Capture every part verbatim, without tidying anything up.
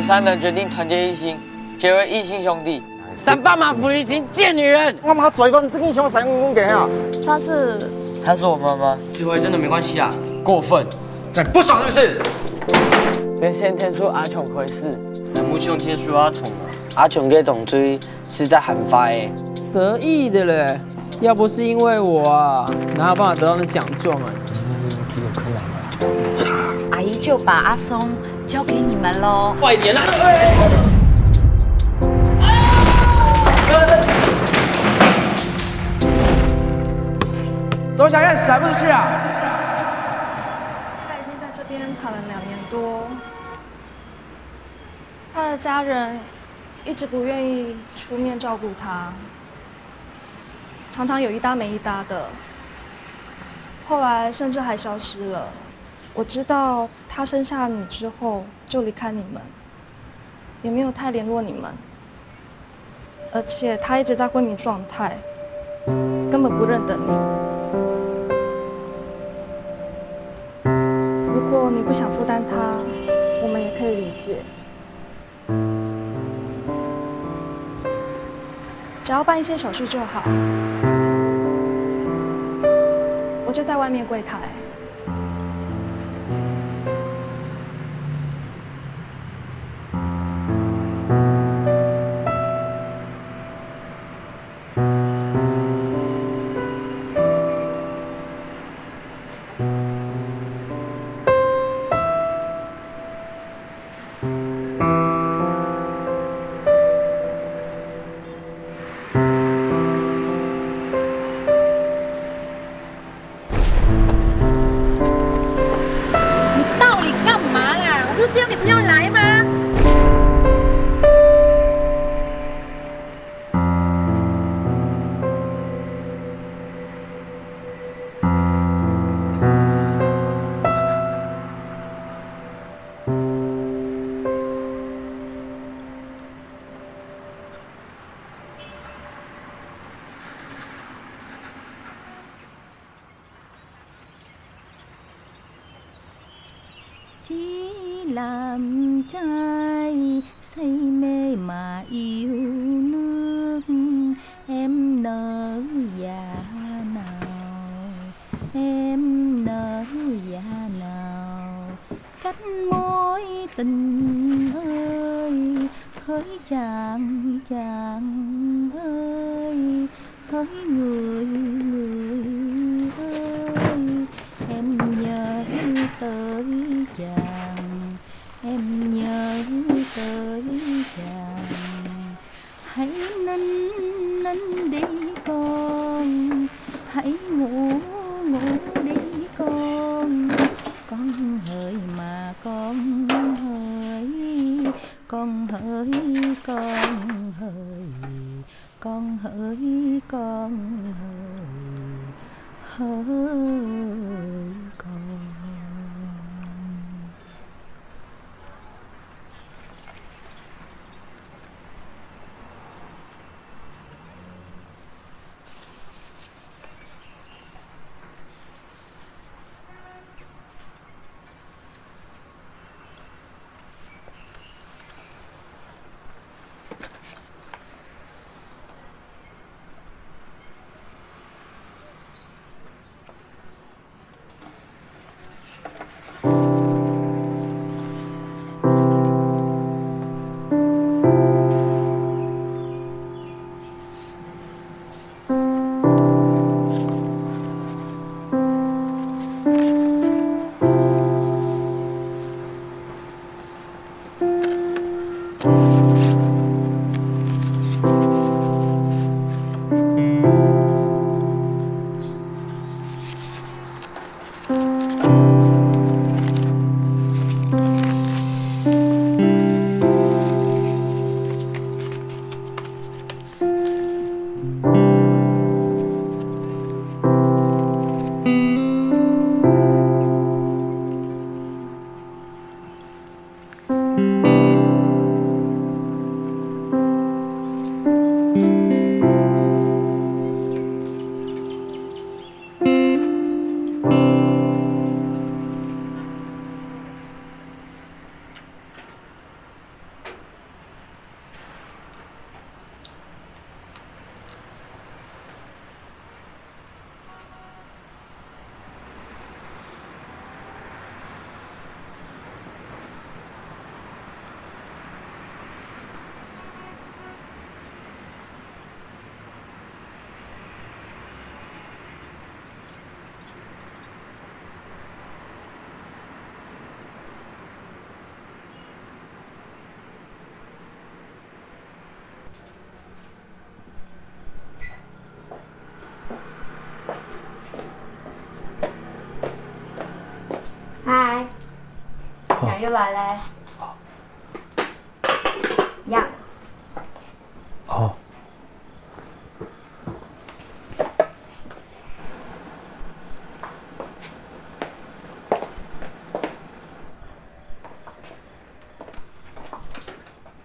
善男决定团结一心，结为异姓兄弟。三八马福利金贱女人！我妈嘴巴，你这个想三公公给啊？他是他是我妈妈。志辉真的没关系啊？过分，在不爽是不是？原先天数阿琼亏死，怎么像天数阿虫啊？阿琼个同罪是在喊话的。得意的嘞，要不是因为我啊，哪有办法得到那奖状啊？阿姨就把阿松交给你们喽。快点啦！周小燕，甩不出去啊！他已经在这边躺了两年多，他的家人一直不愿意出面照顾他，常常有一搭没一搭的，后来甚至还消失了。我知道他生下你之后就离开你们，也没有太联络你们，而且他一直在昏迷状态，根本不认得你。如果你不想负担他，我们也可以理解。只要办一些手续就好。我就在外面柜台。你到底干嘛啦？我不是叫你不要来吗？又來了。呀。哦。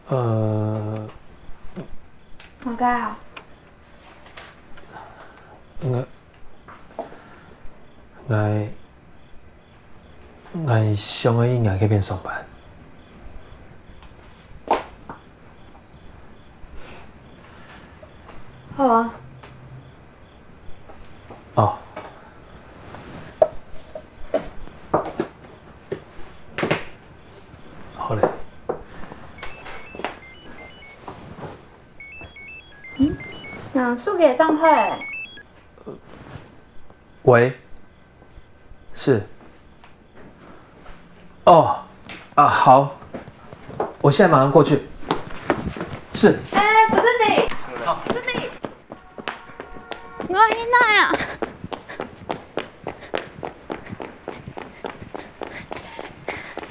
呃，麼个啊？ 𠊎，𠊎，𠊎想愛去𠊎該片上班。好啊。哦。好咧。 嗯，那手機正好欸。喂，是。哦，啊，好，我現在馬上過去。是。哎，不是你，不是你，我去哪啊？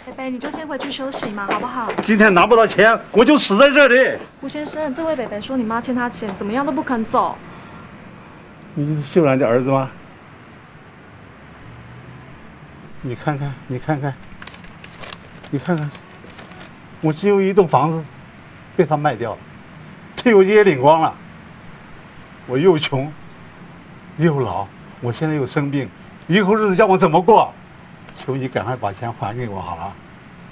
北北，你就先回去休息嘛，好不好？今天拿不到錢，我就死在這裡。吳先生，這位北北說你媽欠他錢，怎麼樣都不肯走。你是秀蘭的兒子嗎？你看看，你看看，你看看，我只有一棟房子，被他賣掉了，退休金也領光了。我又窮又老，我現在又生病，以後日子叫我怎麼過？ 求你趕快把錢還給我好了。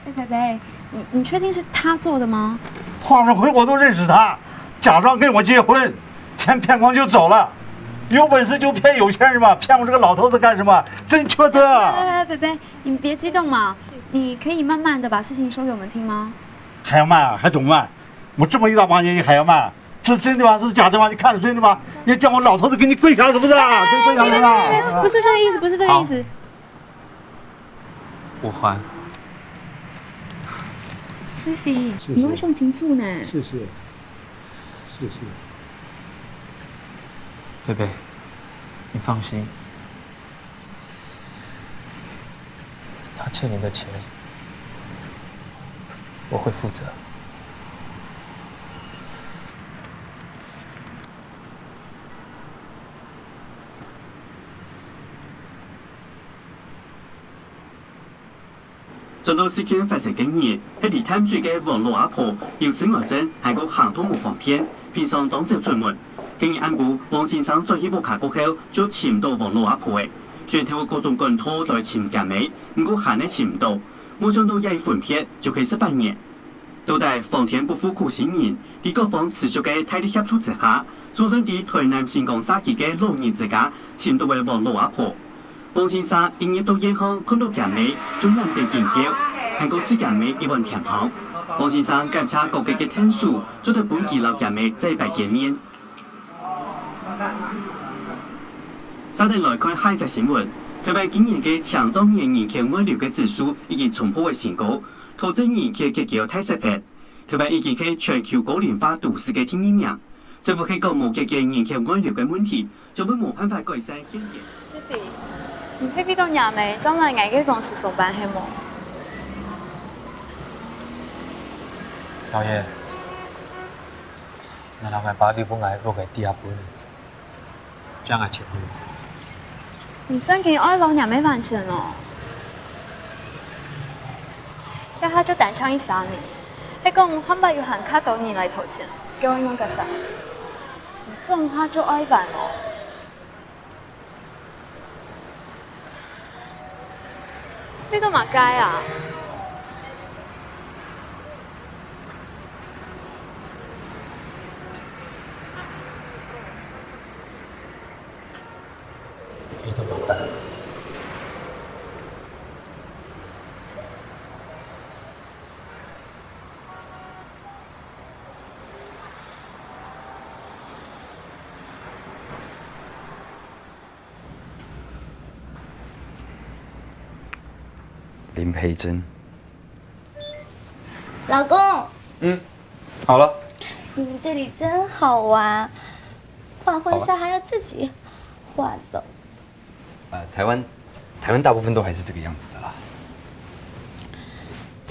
哎，北北，你，你確定是他做的嗎？黃日輝我都認識他，假裝跟我結婚，錢騙光就走了。有本事就騙有錢人嘛，騙我這個老頭子幹什麼？真缺德啊！哎，哎，哎，北北，你別激動嘛，你可以慢慢的把事情說給我們聽嗎？還要慢啊？還怎麼慢？我這麼一大把年紀還要慢啊？是真的嗎？是假的嗎？你看是真的嗎？你叫我老頭子給你跪下是不是啊？給你跪下是不是啊？不是這個意思，不是這個意思。好。 我還。子飛，謝謝。你愛想清楚呢。謝謝，謝謝。北北，你放心，他欠你的錢，我會負責。 轉到事件發生个日，係離淡水个黃老阿婆，有痴呆症，還過行動無方便，平常當少出門。該日暗晡，黃先生轉去屋下過後，就尋毋到黃老阿婆了。轉透過各種管道來尋厥姆，毋過還係尋毋到。無想到這一分別就係十八年。 到底皇天不負苦心人，在各方持續个大力協助之下，總算在台南新光社區个老人之家尋到了黃老阿婆。黃先生一入到院項，看到厥姆就喊到緊噭，還過賜厥姆一碗甜湯。黃先生感謝各界个𢯭手，做得分佢摎厥姆再擺見面。續等來看下一則新聞，台灣今年个青壯年人口外流个指數已經衝破了新高， 導致人口結構大失衡。台灣已經係全球高齡化都市个第二名。政府係講無解決人口外流个問題，就會無辦法改善現有。子飛，你係為著若姆轉來𠊎个公司上班係無？老爺，𠊎摎𠊎爸留分𠊎屋个抵押本。 正愛錢。你正經愛摎若姆還錢哦？這下就單淨一儕人，係講下擺有還較多人來討錢，該愛仰結煞？你總下就愛還哦。你做麼个啊？ 林佩珍。老公，嗯，好了。你們這裡真好玩，換婚紗還要自己換的。呃，台灣，台灣大部分都還是這個樣子的啦。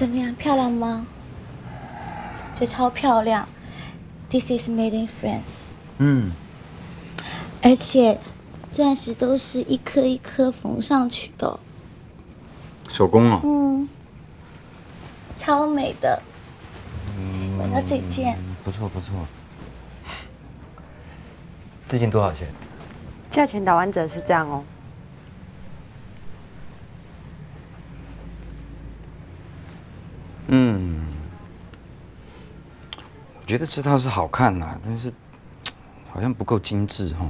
怎么样，漂亮吗？觉得超漂亮。This is made in France。嗯，而且钻石都是一颗一颗缝上去的。手工哦。嗯，超美的。我要这件。不错不错。这件多少钱？价钱打完折是这样哦。嗯，我觉得这套是好看啦，但是好像不够精致哈。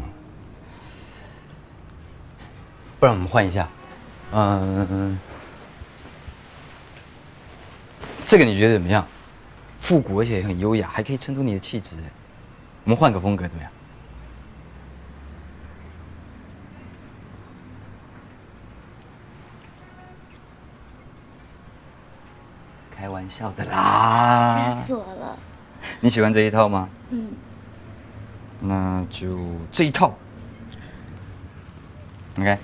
不然我们换一下，嗯，这个你觉得怎么样？复古而且很优雅，还可以衬托你的气质。我们换个风格怎么样？开玩笑的啦。吓死我了。你喜欢这一套吗？嗯。那就这一套。OK。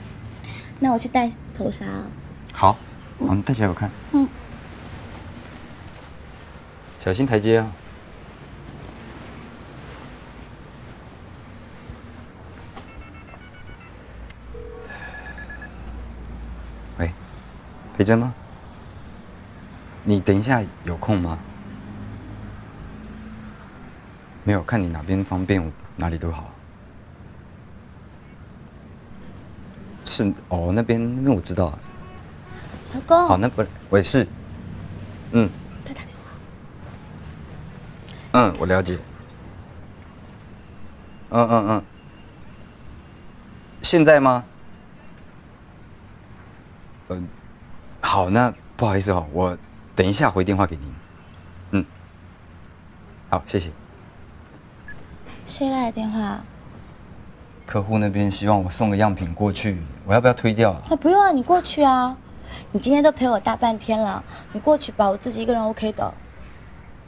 那我去戴头纱哦。好，好，你戴起来我看。嗯。小心台阶啊。喂，培珍吗？你等一下有空吗？没有，看你哪边方便，我哪里都好。是哦，那边那边我知道啊。老公。好，那不我也是。嗯。他打电话。嗯，我了解。嗯嗯嗯。现在吗？嗯，好，那不好意思哦，我等一下回电话给您。嗯，好，谢谢。谁来的电话？客户那边希望我送个样品过去，我要不要推掉啊？啊，不用啊，你过去啊。你今天都陪我大半天了，你过去吧，我自己一个人 OK 的。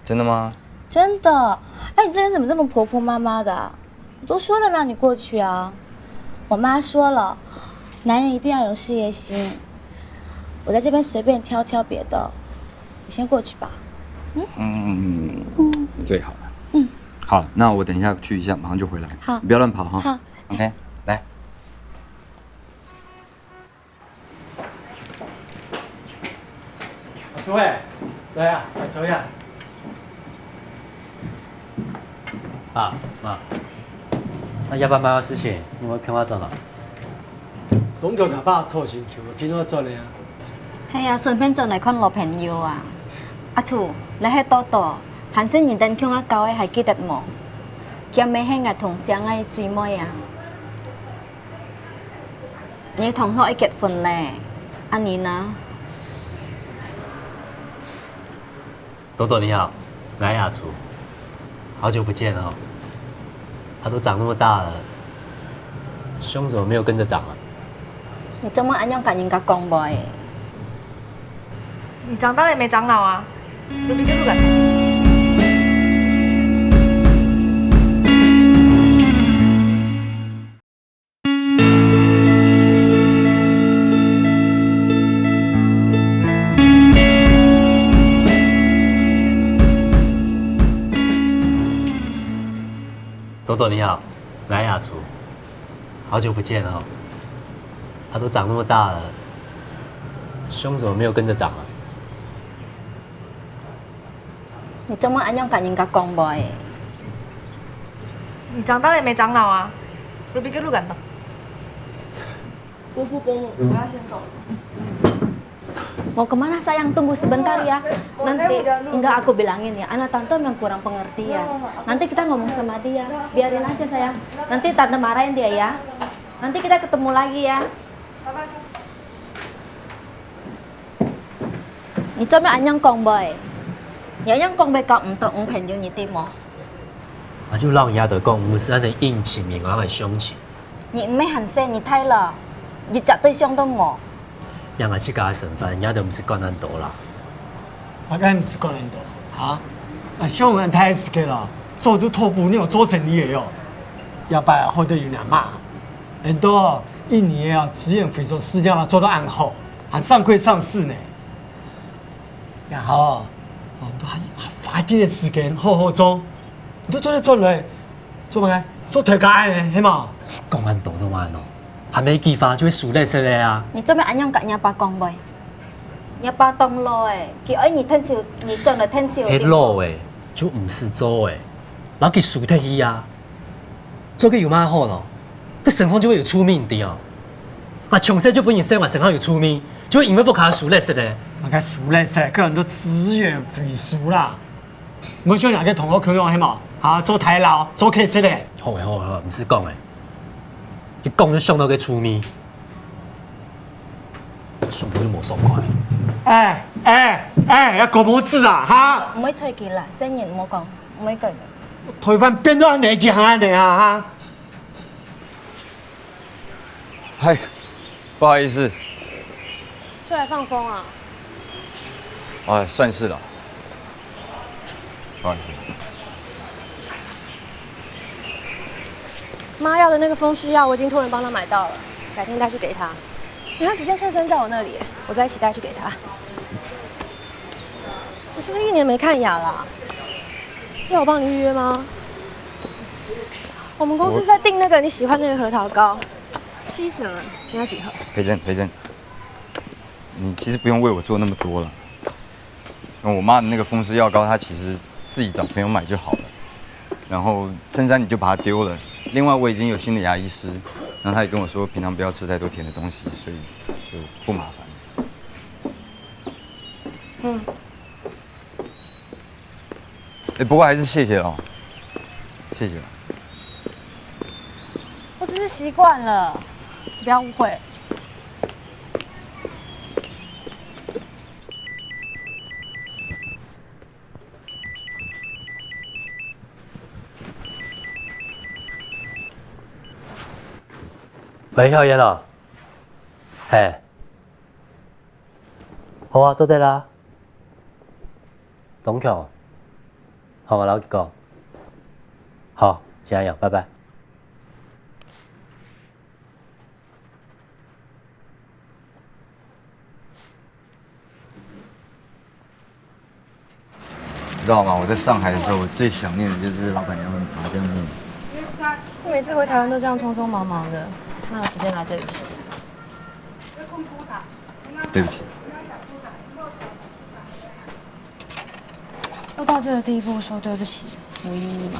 真的吗？真的。哎，你这人怎么这么婆婆妈妈的啊？我都说了让你过去啊。我妈说了，男人一定要有事业心。我在这边随便挑挑别的，你先过去吧。嗯，最好了。嗯，好，那我等一下去一下，马上就回来。好，你不要乱跑哈。好，OK，来。阿初哎，来啊，阿初呀。爸妈，那要爸妈的事情，你们看我做了。东哥阿爸托心求，今后做了呀。系啊，顺便转来看老朋友啊。阿初，你系多多，韩生人等共下交个还记得无？佢乜系𠊎同乡个姊妹啊。 你同學愛結婚咧，阿你呢？多多你好，我係阿初，好久不見哦。他都長那麼大了，胸怎麼沒有跟著長啊？你做麼恁樣同人家講話？你長大了沒長老啊？你比佢更老。 多多你好，我係阿初，好久不見哦。他都長那麼大了，胸怎麼沒有跟著長啊？ 你做麼恁樣同人家講話？你長大了沒長老啊？你比佢更老。我不幫，我要先走了。Mau kemana sayang? Tunggu sebentar ya. Nanti, enggak aku bilangin ya. Anak tante memang kurang pengertian. Nanti kita ngomong sama dia. Biarin aja sayang. Nanti tante marahin dia ya. Nanti kita ketemu lagi ya. 你做麼恁樣講話？你恁樣講話交毋到女朋友，你知無？啊，就讓人家得講，毋使恁樣硬情，你硬係相情。你毋係還細，你大了，一隻對象都無。樣啊，自家个身份，人家都毋使管恁多啦。啊，該毋使管恁多，哈？啊，像人大个時節咯，做都拖布，你有做生理个喲。要不然好得有人罵。很多一年啊，只眼非洲四两啊，做到恁好，還上櫃上市呢。也好，哦，都還還花一點時間好好做，你都做得轉來，做麼个？做頭家呢，係無？講恁多做麼个喏？還無幾化就會輸垃圾了啊！你做麼个恁樣佮若爸講話？若爸當老誒，佢愛你𢯭手，你轉來𢯭手。係老誒，就毋使做誒，摎佢輸忒去啊！ 做个有麼个好咯？該身項就會有趣味，你知哦？啊，從細就分人生活身項有趣味，就會因為屋下輸垃圾咧。麼个輸垃圾，該很多資源回收啦。我想你个同學共樣係無？哈，做大樓，做客車咧。好誒好誒好誒，毋使講誒，一講就想到个趣味。 上課就無爽快。哎哎哎，要搞麼子啊？哈！毋會吹佢啦，細人毋好講，毋會講。台灣變到恁樣，佢還恁樣啊？哈！嗨，不好意思。出來放風啊？哎，算是了。 不好意思。媽要的那個風濕藥，我已經託人幫她買到了，改天帶去給她。你看，只剩襯衫在我那裡，我再一起帶去給她。你是不是一年沒看牙了？要我幫你預約嗎？我們公司在訂那個你喜歡那個核桃糕，七折，你要幾盒？培珍，培珍，你其實不用為我做那麼多了。 那我媽的那個風濕藥膏，她其實自己找朋友買就好了。然後襯衫你就把它丟了。另外我已經有新的牙醫師，然後他也跟我說，平常不要吃太多甜的東西，所以就不麻煩。嗯。哎，不過還是謝謝哦，謝謝。我只是習慣了，你不要誤會。 喂，曉燕哦？嘿。好啊，做得啊。東強。好，𠊎摎佢講。好，先恁樣，拜拜。 你知道嗎？我在上海的時候，我最想念的就是老闆娘的麻醬面。你每次回台灣都這樣匆匆忙忙的，哪有時間來這裡吃？對不起。都到這個地步，說對不起有意義嗎？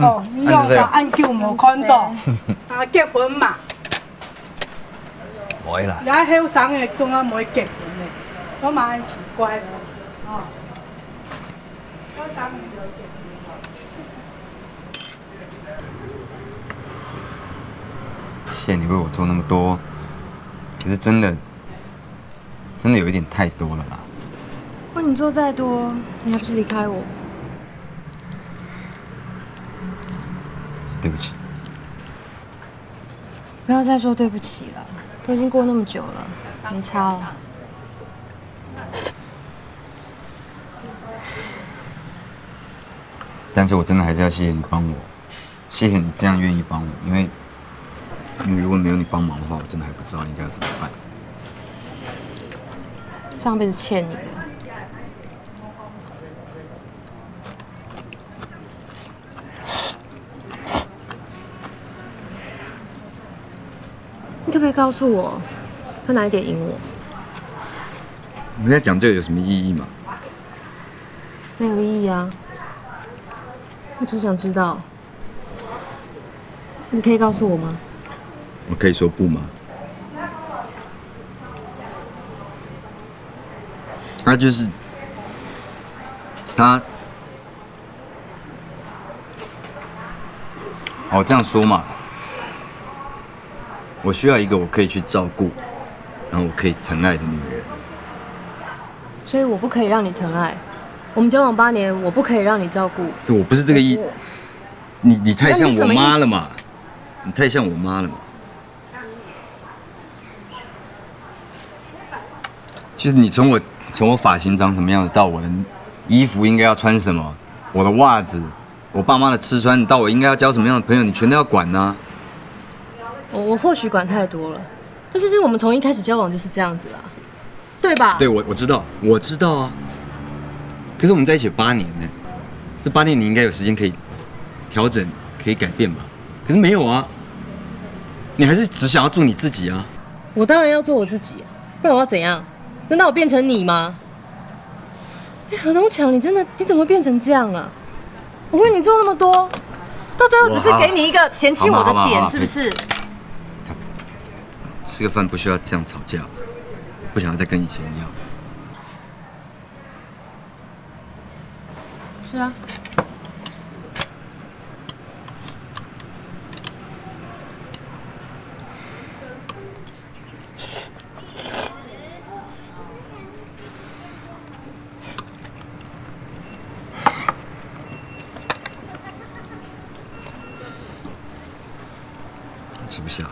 哦，你有啥恁久無看到？啊，結婚嘛？無啦。也後生个總啊無結婚呢，我嘛很奇怪咯。哦。謝謝你為我做那麼多，可是真的，真的有一點太多了啦。為你做再多，你還不是離開我？對不起。不要再說對不起了，都已經過那麼久了，沒差了。但是我真的還是要謝謝你幫我。 謝謝你這樣願意幫我，因為，因為如果沒有你幫忙的話，我真的還不知道應該要怎麼辦。上輩子欠你的。你可不可以告訴我，他哪一點贏我？你在講這個有什麼意義嗎？沒有意義啊。我只想知道， 你可以告訴我嗎？我可以說不嗎？他就是，他，哦，這樣說嘛，我需要一個我可以去照顧，然後我可以疼愛的女人。所以我不可以讓你疼愛。我們交往八年，我不可以讓你照顧。對，我不是這個意，我你，你太像我媽了嘛。 你太像我媽了嘛。就是你從我，從我髮型長什麼樣子，到我的衣服應該要穿什麼，我的襪子，我爸媽的吃穿，到我應該要交什麼樣的朋友，你全都要管啊。我，我或許管太多了，这就是我们从一开始交往就是这样子啦，对吧？对，我我知道，我知道啊。可是我们在一起有八年呢，这八年你应该有时间可以调整，可以改变吧？可是没有啊，你还是只想要做你自己啊。我当然要做我自己啊，不然我要怎样？难道我变成你吗？哎，何东强，你真的你怎么会变成这样啊？我为你做那么多，到最后只是给你一个嫌弃我的点，好好好好是不是？吃个饭不需要这样吵架，不想要再跟以前一样。是啊。吃不下了。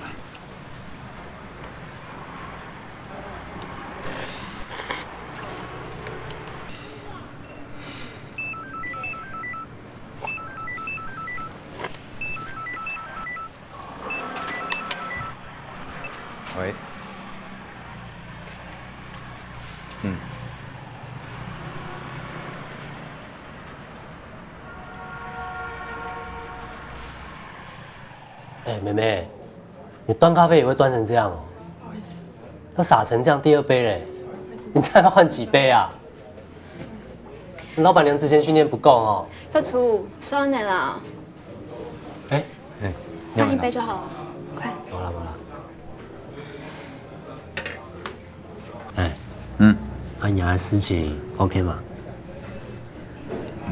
喂。嗯。哎，妹妹，你端咖啡也会端成这样哦？都洒成这样，第二杯嘞，你再要换几杯啊？老板娘之前训练不够哦。要出酸的啦。哎，哎，换一杯就好了，快。好了好了。哎，嗯，啊，你的事情 OK 吗？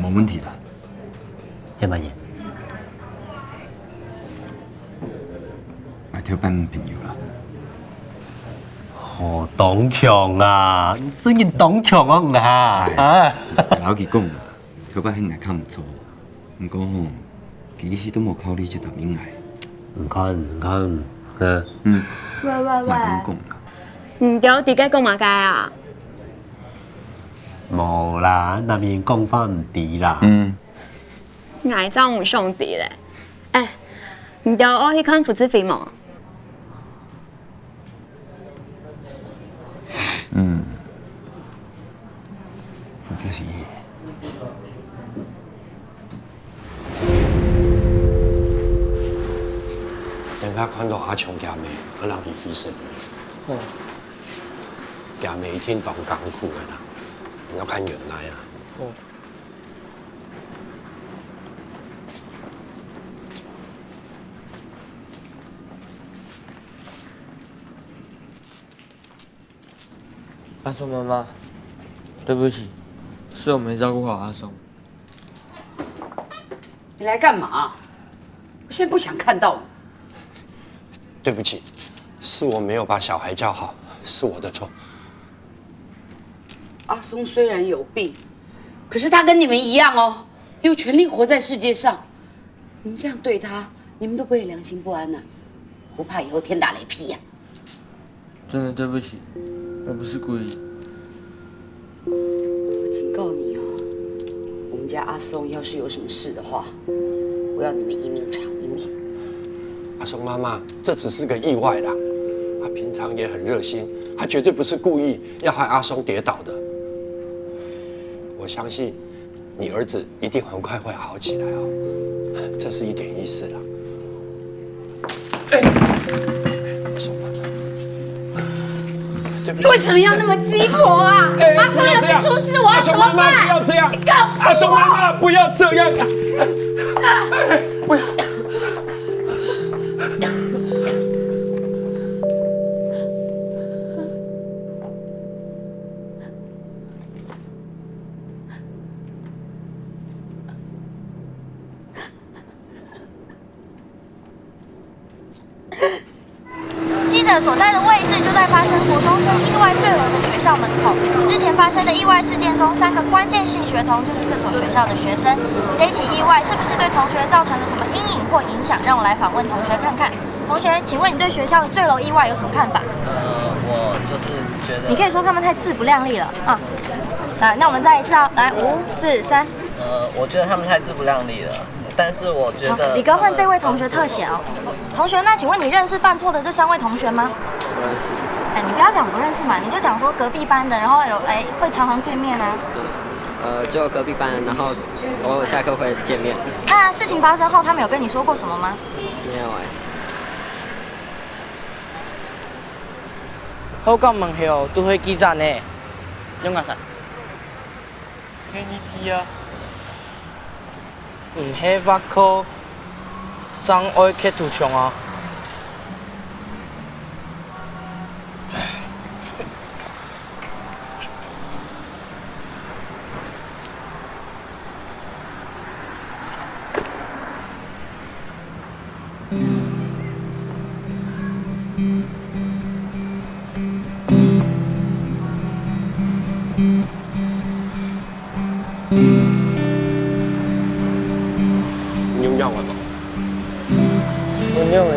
没问题的。要不然你啊，交朋友了。哦，当强啊，你真个当强啊，你哈啊！老实讲啊，头擺係𠊎較毋錯，毋過吼，佢一直都無考慮就答應𠊎。你看，你看，嗯，嗯，喂喂嘛咁講啊。你到底在講麼个啊？無啦，男人講話毋知啦。嗯，𠊎正有兄弟咧。哎，你到愛去看胡志輝無？嗯，我自己。等下看到阿強佢姆，阿老佢飛身。哦，佢姆一定當艱苦个啦，你要看原來啊。哦。阿松妈妈，对不起，是我没照顾好阿松。你来干嘛？我现在不想看到你。对不起，是我没有把小孩教好，是我的错。阿松虽然有病，可是他跟你们一样哦，有权利活在世界上。你们这样对他，你们都不会良心不安呐、不怕以后天打雷劈呀、真的对不起，我不是故意。我警告你哦，我们家阿松要是有什么事的话，我要你们一命偿一命。阿松妈妈，这只是个意外啦。他平常也很热心，他绝对不是故意要害阿松跌倒的。我相信你儿子一定很快会好起来哦，这是一点意思啦。哎，阿松妈妈，对不起。为什么要那么鸡婆啊？哎阿松要是出事，我要怎么办？不要这样，你告诉我阿松妈妈不要这样啊！记者所在的位置就在发生国中生意外坠楼的学校门口。日前发生的意外事件中，三个关键性学童就是这所学校的学生。这一起意外是不是对同学造成了什么阴影或影响？让我来访问同学看看。同学，请问你对学校的坠楼意外有什么看法？呃，我就是觉得，你可以说他们太自不量力了啊。来，那我们再一次啊，来，五、四、三。呃，我觉得他们太自不量力了。但是我觉得好，李哥换这位同学特写哦。同学，那请问你认识犯错的这三位同学吗？不认识。哎，你不要讲不认识嘛，你就讲说隔壁班的，然后有哎会常常见面啊。呃，就隔壁班，然后偶尔下课会见面。那事情发生后，他们有跟你说过什么吗？没有哎。好感问候都係記者呢，用啊啥？天一地啊！ 毋係畫科，正愛刻圖像啊！你有仰仔無？有仰仔。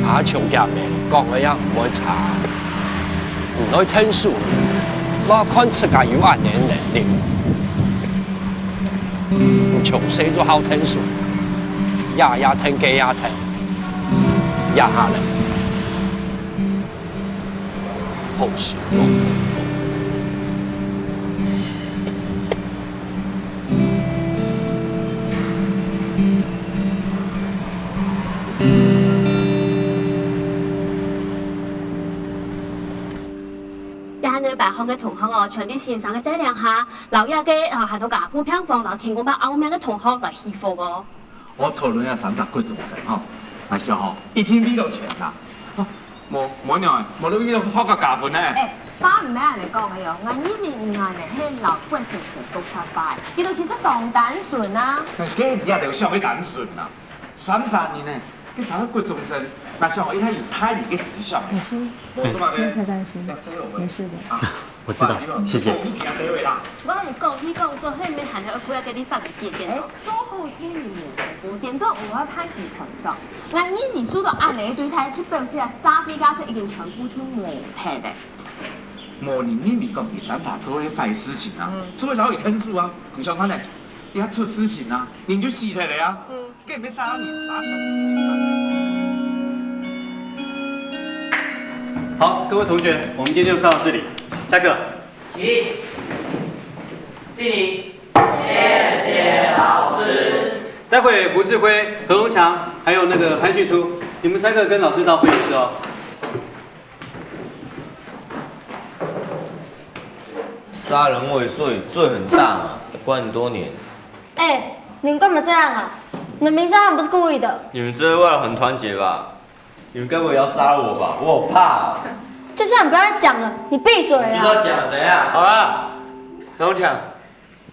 阿強厥姆講个也毋會差，毋會𢯭手，愛看自家有恁樣个能力。你從細就好𢯭手，這也𢯭，該也𢯭，這下呢？ 好時光。這下呢，班項个同學哦，全在先生个帶領下，摎這个呃，還有家父病房摎天公伯拗命个同學來祈福哦。 𠊎討論這三隻國中生吼，𠊎想吼，一定為著錢啦。無，無仰仔，無就為著學校加分呢。哎，話毋係恁樣講个喲，𠊎認為你恁樣係摎國中生講煞話，佢兜其實當單純啊。該你也兜想个單純啊，三儕人呢，該三個國中生，𠊎想吼，一定有大人个思想。老師，無做麼个，不用太擔心，要飛我們。沒事的。啊。 我知道，謝謝。𠊎係講，你講做，後面還係愛過來个立法个意見哦。哎，做好事你無辜，顛倒毋會判佢賠償。𠊎認為受到恁樣个對待，就表示啊，社會價值已經全部就無忒了。無人認為講佢三儕做个壞事情啊，嗯。做个老一天數啊，你想看呢？佢一出事情啊，人就死忒了啊。嗯。 好，各位同學，我們今天就上到這裡，下課。起立，敬禮。謝謝老師。待會胡志輝、何榮強還有那個潘旭初，你們三個跟老師到會議室哦。 殺人未遂，罪很大嘛，關很多年。哎，你們幹嘛這樣啊？你們明知道他們不是故意的。你們知道為了很團結吧？你們該不會要殺了我吧？我好怕哦。就叫你不要再講了，你閉嘴啊！你知道講怎樣？好啦，不用講，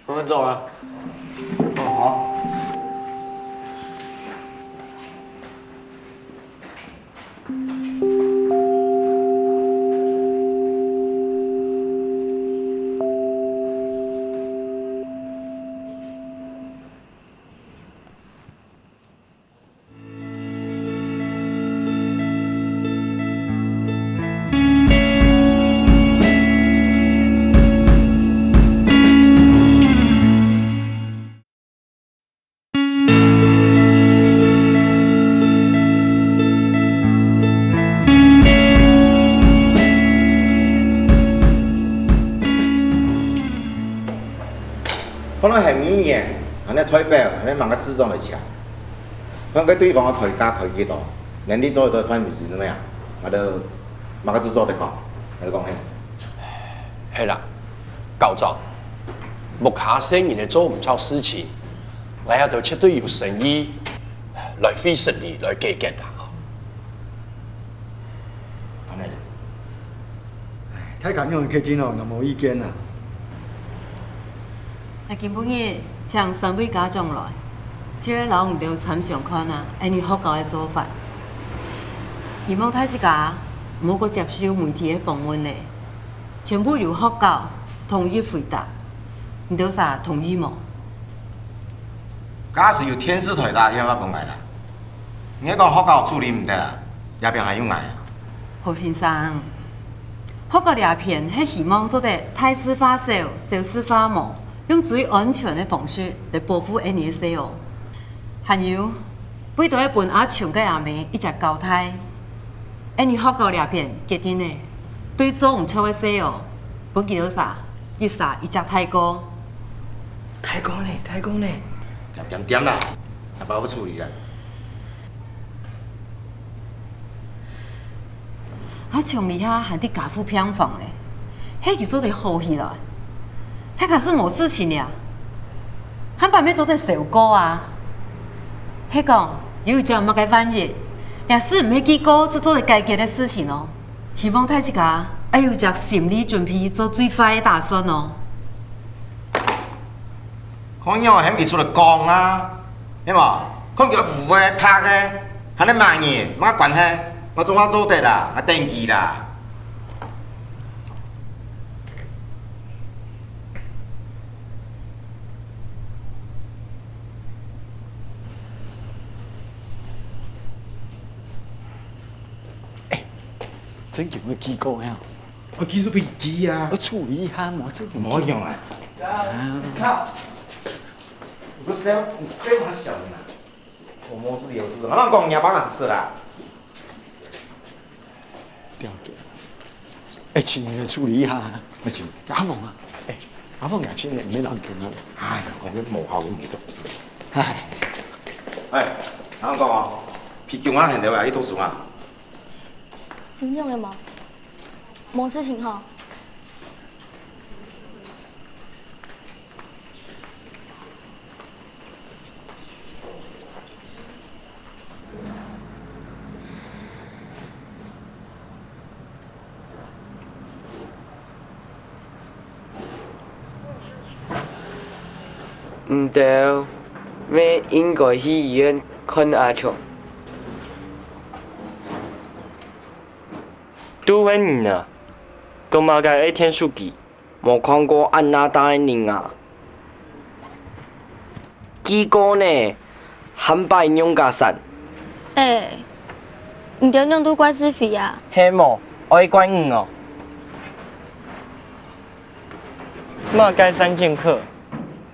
我們走了。哦，好。看到行政院，恁樣代表，恁樣麼个市長來請，看該對方个開價開幾多，能力做得到範圍是怎麼樣，𠊎兜麼个都做得講，𠊎兜講係。 係啦，校長，屋下細人仔做毋著事情，𠊎這兜絕對有誠意來會失禮來解決啦。恁樣，哎，大家仰會決定哦，𠊎無意見啦。 𠊎今晡日請三位家長來，就係摎你兜參詳看啊，𫣆俚學校个做法。希望大自家毋好過接受媒體个訪問了，全部由學校統一回答。你兜儕同意無？假使有電視台打電話分𠊎啦，你講學校處理毋得啊，這片還有𠊎啊。 何先生，學校這片係希望做得大事化小，小事化無，用最安全个方式來保護𫣆俚个細人。還有，為著愛分阿松个阿姆一隻交代，𠊎等學校這片決定了，對做毋著个事哦，分佢兜儕一儕一隻大過。大過呢，大過呢！恬恬恬啦，阿爸會處理啦。 阿松這下還在加護病房咧，係佢做得好起來，大家就無事情了，下擺乜做得相過啊。係講，有一朝麼个萬一，這事毋係計過就做得解決个事情哦。希望大自家愛有隻心理準備，做最壞个打算哦。 看樣喊佢出來講啊，係無？看佢烏个、白个，還係麼人，麼个關係，𠊎總下做得啦，𠊎等佢啦。真經會記過呀？ 我技術比佢啊。我處理一下嘛，這無用啊。啊。你看，你不是要，你是要小的嘛？我摸自己有数的，好像讲你要帮他试试啦。了解。哎，請你處理一下啊。不行。阿鳳啊，哎，阿鳳啊，請你毋免亂講啊。哎，我跟某好跟某董事。哎。哎，然後讲哦，皮球啊，很了啊，一头鼠啊。你用的吗？ 無事情吼。毋對，乜應該去醫院看阿松。 都係你啊，講麼个愛𢯭手機？無看過恁大个人啊！記過呢，還擺仰結煞。哎，你兜仰都怪志飛啊？係無，愛怪你哦。麼个三劍客？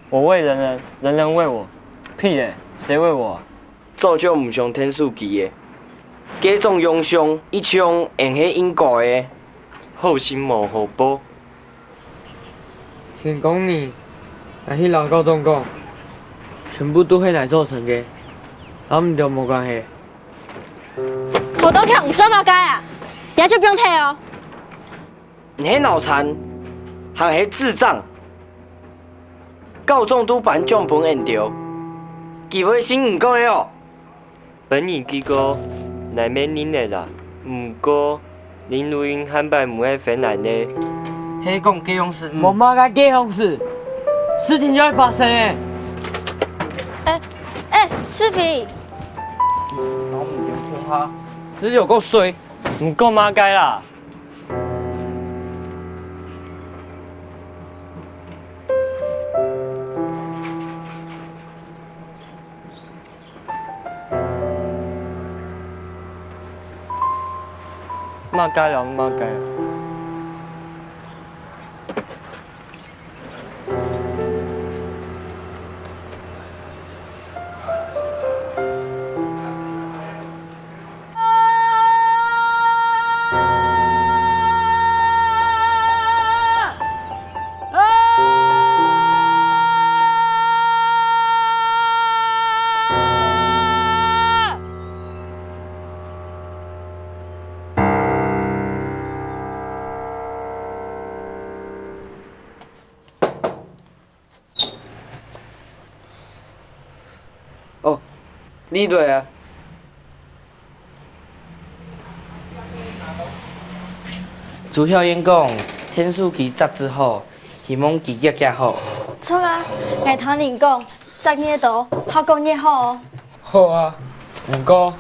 我為人人，人人為我。屁咧，誰為我啊？ 早就毋想𢯭手機咧。該種影響一向𠊎係應該个。好心無好報。天公你，𠊎去摎校長講，全部都係𠊎造成个，摎你兜無關係。好多強，你做麼个啊？這就毋用退哦。 你係腦殘，還係智障？校長都頒獎分𠊎兜，佢會信你講个哦？分你記過，𠊎乜認得啦。毋過，林如英還擺毋會回來呢。係講該樣式，嗯。無麼个該樣式，事情就會發生个。哎，哎，志飛。這有夠衰。你講麼个啦？ 麼个啊，麼个啊？ 哦，你來啊！朱曉燕講，𢯭手機紮仔好，希望佢遽遽好。著啊，𠊎聽人講，紮越多，效果越好哦。好啊，毋過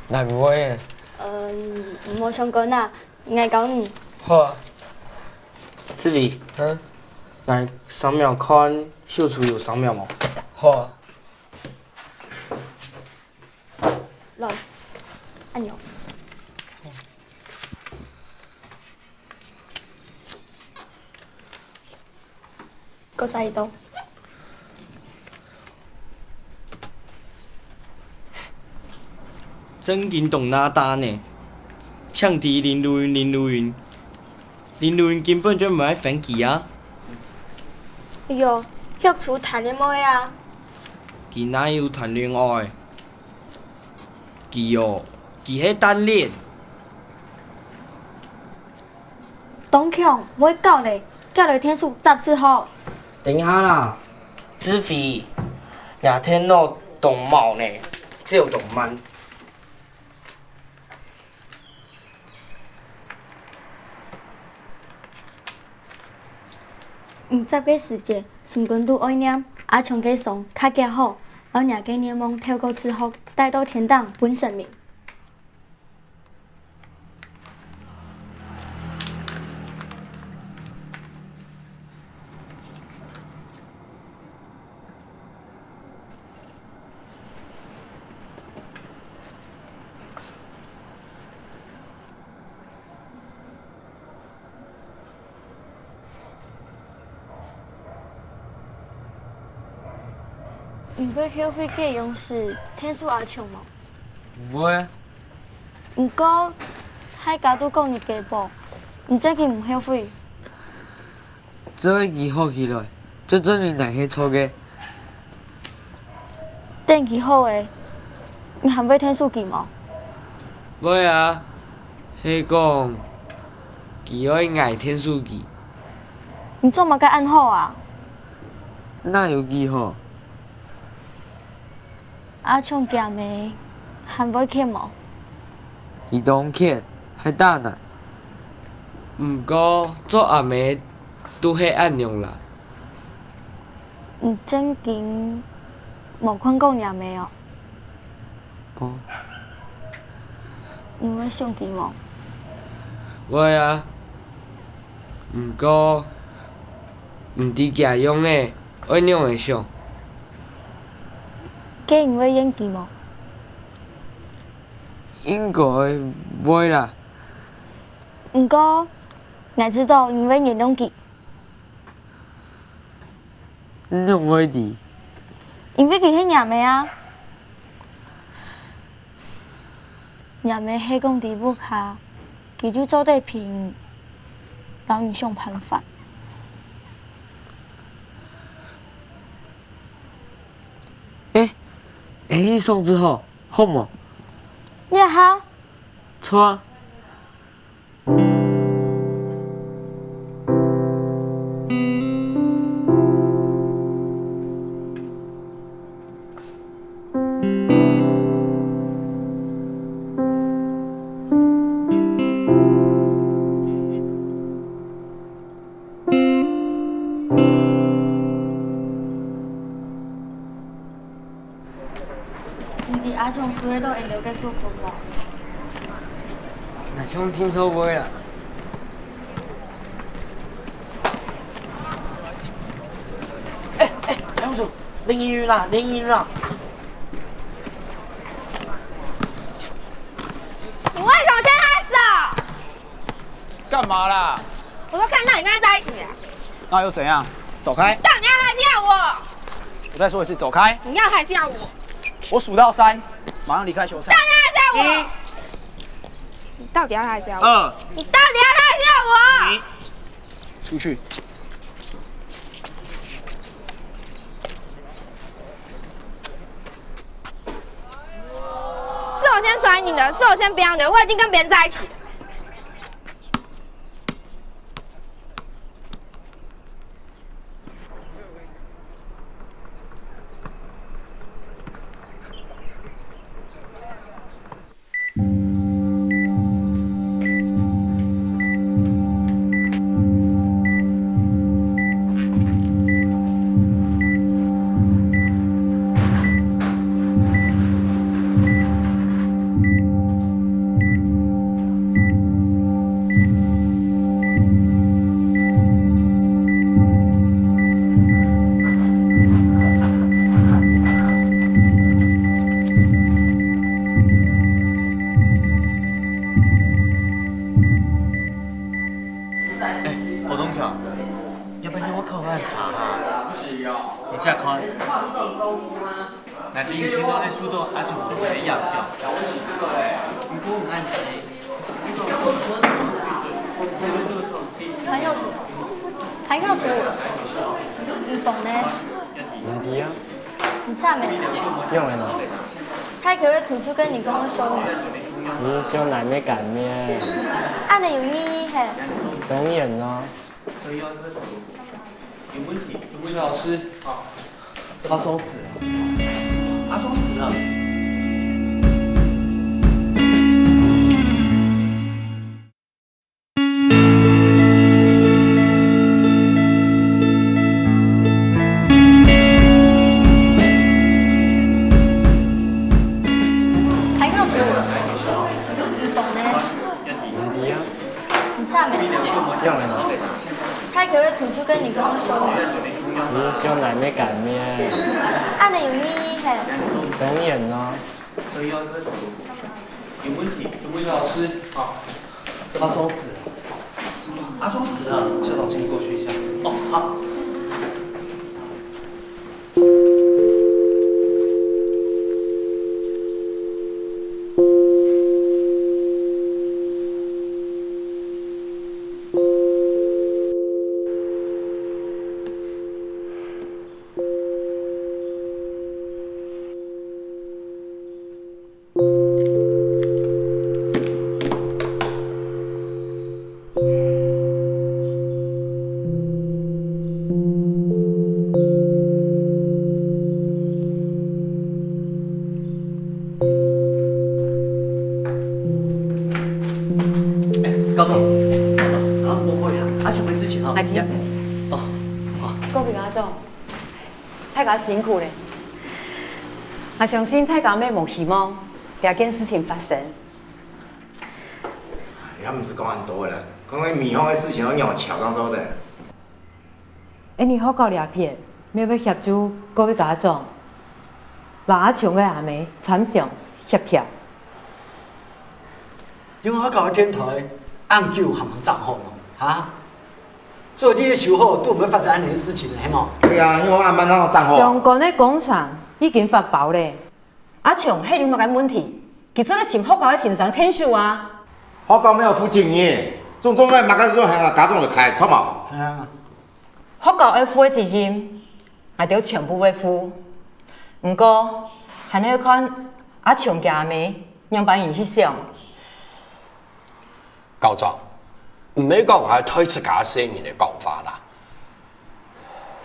，𠊎毋會。嗯，無相干啊，𠊎教你。好啊。志偉，嗯？來，掃描看 秀珠有掃描無？好啊。來，恁樣。過再一道。正經當難打呢。請知林如雲，林如雲，林如雲根本就毋愛分佢啊！哎喲，畜出談戀愛啊！佢哪有談戀愛？佢哦，佢係單戀。 當強，會搞咧，叫來電視雜誌好。等一下啦，志輝，若電腦當慢呢，照當慢。五集个時節，心肝肚愛念，阿強个傷較遽好，摎若个願望透過哲學帶到天頂分神明。 你會後悔該央時𢯭手阿強無？毋會。毋過，大家都講你雞婆，你正經毋後悔？只愛佢好起來，就證明𠊎係錯个。 等佢好咧，你還會𢯭手佢無？會啊，係講佢愛𠊎𢯭手佢。你做麼个恁好啊？哪有幾好？阿強厥姆還會譴無？佢當譴，還打𠊎。毋過做阿姆都係恁樣啦。 你正經無看過若姆哦？無。你會想佢無？會啊，毋過毋知厥樣仔愛仰仔想。該你會厭佢無？應該會啦。毋過，𠊎知道你會原諒佢。 你仰會知？因為佢係若姆啊。若姆係講在屋下，佢就做得陪你，摎你想辦法。欸，欸，你想就好，好無？這下？著啊。 你知阿強注意到𠊎兜个作風無？𠊎想定著會啦。欸欸，楊叔，淋雨啦，淋雨啦！你為什麼牽他手？ 幹嘛啦？我都看到你跟他在一起了。那又怎樣？走開！到底要不要我？我再說一次，走開！你要還是要我？我數到三，馬上離開球場。到底要還是要我？一，你到底要還是要我？二，你到底要還是要我？你出去。 是我先甩你的，是我先不要你的，我已經跟別人在一起了。欸，活動條，要不要給我考個檢查啊？等一下看。來，你聽到咧，收到阿聰事情个影響，毋過毋恁急。潘校長，潘校長，你講呢？哪裡啊？你啥沒？用了嗎？太可會突出跟你講个說明。你是想來沒乾面？恁呢有意義嘿？當然咯。 所以要喝酒。有問題，有問題。朱老師，阿聰死了。阿聰死了。還要煮？你懂呢？你知啊？ 你啥沒？太可會突出跟你講个說明。你是想來沒乾面？恁呢有意義嘿？當然咯。所以要喝酒。有問題，有問題。朱老師，好。阿聰死了。阿聰死了？校長，請你過去一下。哦，好。 哎，高總，高總，啊，莫過來啊，阿雄个事情哦。阿弟。哦，好。各位家長，大家辛苦咧。𠊎相信大家乜無希望這件事情發生。 也毋使講恁多啦，講該美芳个事情，愛仰般喬裝做得？恁呢學校這片，乜會協助各位家長，摎阿雄个阿姆參詳協調。因為學校个電台恁久還吂整好呢，哈？做得修好，都毋會發生恁呢个事情，係無？對啊，因為恁慢正整好。相關个工程已經發包咧。 阿雄係有麼个問題，佢做得尋學校个先生𢯭手啊。學校無負責任，總總个麼个事行啊，家長來開，著無？係啊。學校愛負个責任，𠊎兜全部會負。毋過，還愛看阿雄厥阿姆仰般形去想。 校長，毋係講𠊎代自家細人个講法啦。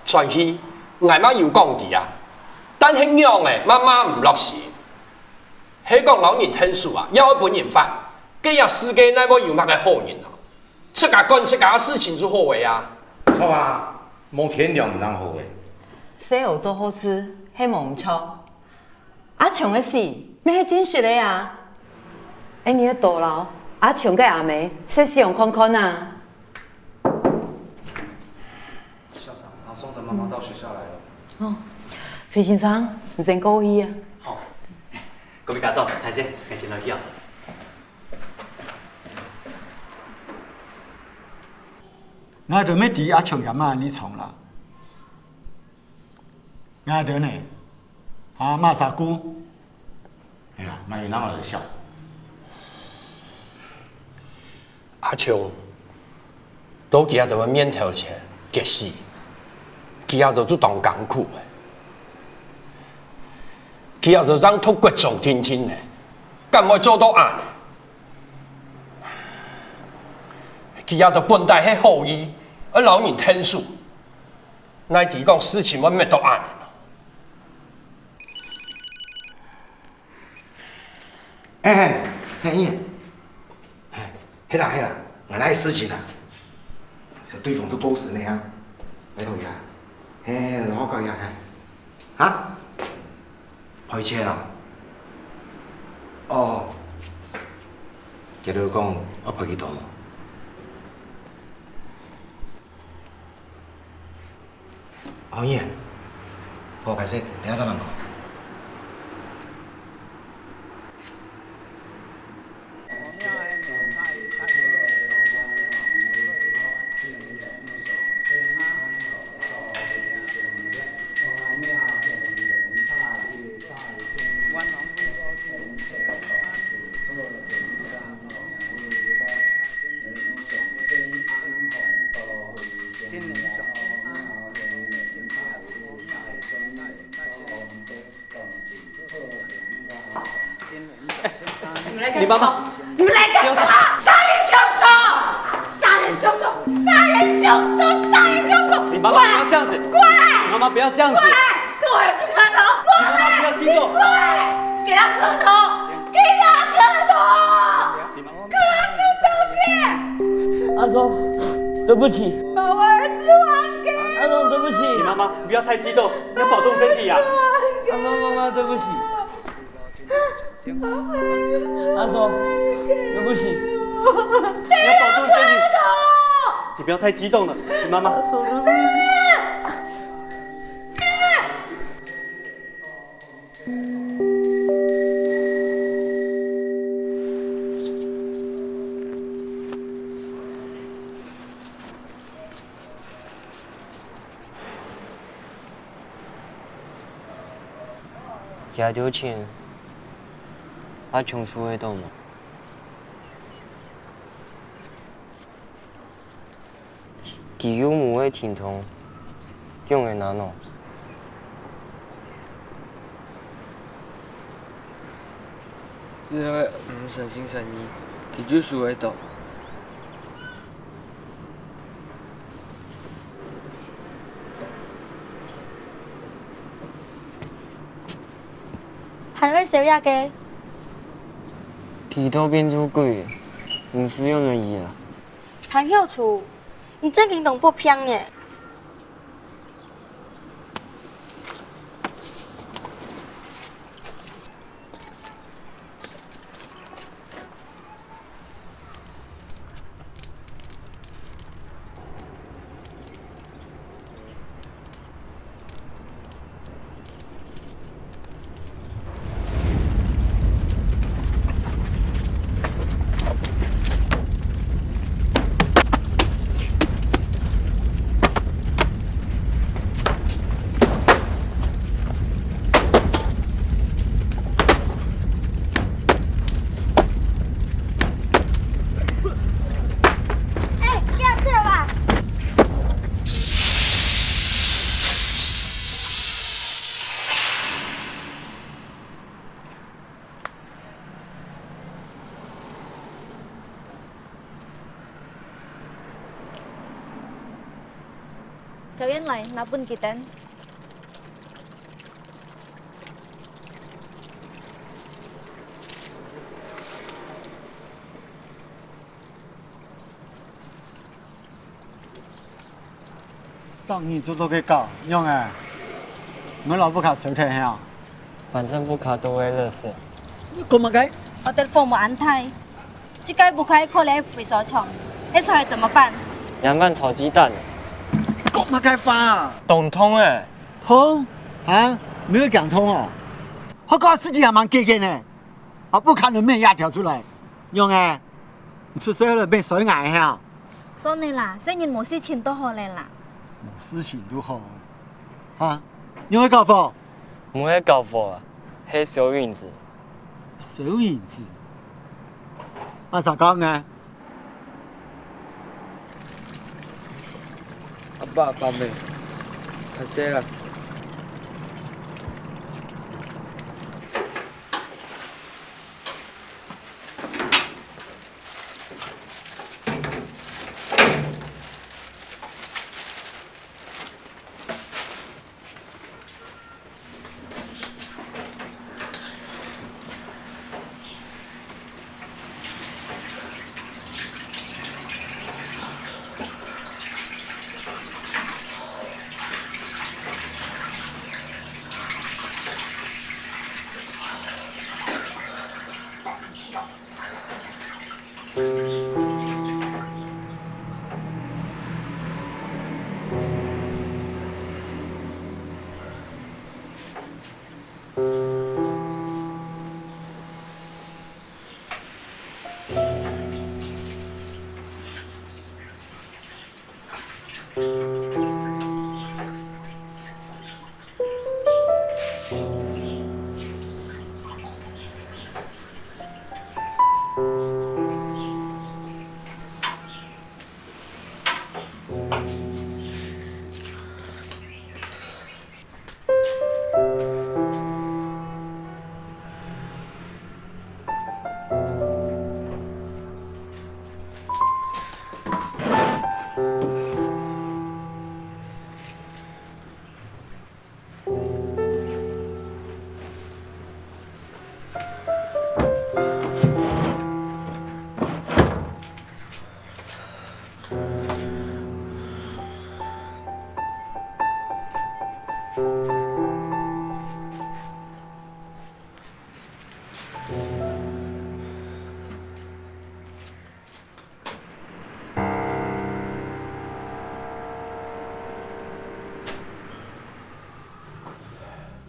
轉去，𠊎嘛有講佢啊，但係仰仔嘛罵毋落心。係講摎人𢯭手啊，也愛分人罰，該這世界哪會有麼个好人啊？自家管自家个事情就好个啊。著啊，無天良毋正好个。細人做好事，係無毋著。 阿松个死，乜係真實个啊！恁樣多摎阿松个阿姆設想看看啊！校長，阿松的媽媽到學校來了。哦，崔先生，你先過去啊。好，各位家長，歹勢，𠊎先來去啊。𠊎都毋知阿松个媽你從啦。 𠊎兜呢？啊，麼儕顧？哎呀，麼人會笑？阿松，到佢兜个面頭前結死，佢兜就當艱苦了。佢兜正讀國中定定呢，敢會做到恁呢？佢兜本底係好意，愛摎人𢯭手， 哪知講事情會搣到恁呢？哎，哎，哎，哎，係啦，係啦，𠊎哪有事情啊？對方都報信个啊，拜託一下，嘿，老好搞一下，嘿，啊？賠錢啊？哦，佢兜講愛賠幾多？ 哦，耶。好，歹勢，等下再慢講。林妈妈，你们来干什么？杀人凶手！杀人凶手！杀人凶手！杀人凶手！林妈妈，不要这样子。过来！林妈妈，不要这样子。过来！给我一个磕头！过来！林妈妈，不要激动。过来！给他磕头！给他磕头！林妈妈，跟他说道歉！阿忠，对不起。把我儿子还给我！阿忠，对不起。林妈妈，你不要太激动，你要保重身体啊。阿忠，妈妈，对不起。 阿忠，对不起。你要保重身体，你不要太激动了，林妈妈。這兜錢，阿忠使會著無？佢又毋會停動，仰會拿呢？只要毋誠心誠意，佢就使會著。 還愛燒這个？佢都變做鬼，毋使用輪椅啊。潘曉初，你正經當不平呢！ 哎，不要这吧！ 調員來，拿分佢等。 當日堵著个狗，仰仔？毋係摎屋下燒忒係啊？反正屋下都係垃圾。你講麼个？我兜風無恁大，這个屋下可能會飛沙場，該下來怎麼辦？兩萬炒雞蛋。你講麼个話啊？當痛欸！痛？啊？你會驚痛哦？好過自己還蠻結結呢，啊，屋下都乜壓條出來，仰仔？ 你出世了變衰矮係啊？算了啦，細人無事情就好了啦。無事情就好。哈？你會搞火？毋係搞火啊，係燒銀紙。燒銀紙？啊，咋講呢？阿爸阿姆，較細啦。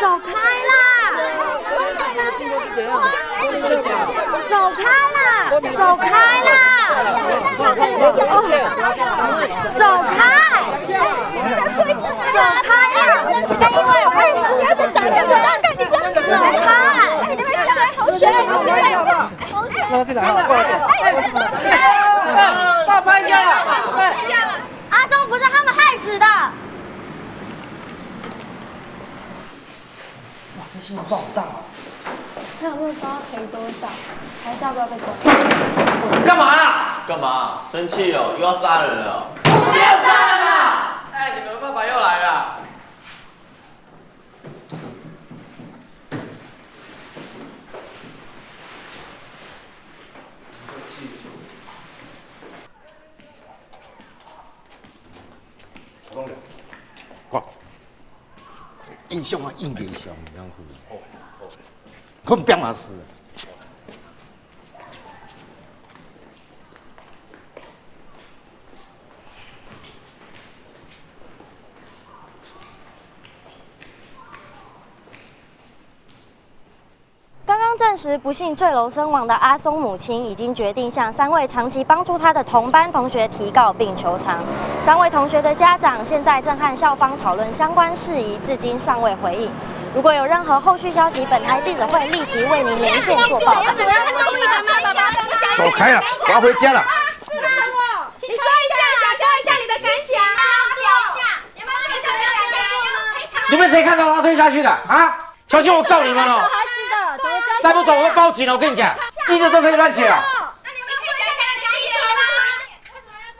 走开啦！走开啦！走开啦！走开！走开啦！哎，你要不要讲一下？我这样看你这样子。走开！哎，你那边讲水，好水，对不对？拉进来哈，不好意思。哎，你这样子。大拍一下。阿忠，不是他们害死的。信用爆大哦。那我不知道赔多少，还是要不要被关？干嘛啊？干嘛？生气哦？又要杀人了哦？我们要杀人了！哎，你们的爸爸又来了。哇，印象啊，印象，然后，看表嘛是。 刚刚证实不幸坠楼身亡的阿松母亲已经决定向三位长期帮助她的同班同学提告并求偿。三位同学的家长现在正和校方讨论相关事宜，至今尚未回应。如果有任何后续消息，本台记者会立即为您连线做报道。走开了，我要回家了。你说一下，你说一下你的心情啊。你们谁看到他推下去的啊？小心我告你们哦！再不走我会报警了，我跟你讲，记者都可以乱写啊！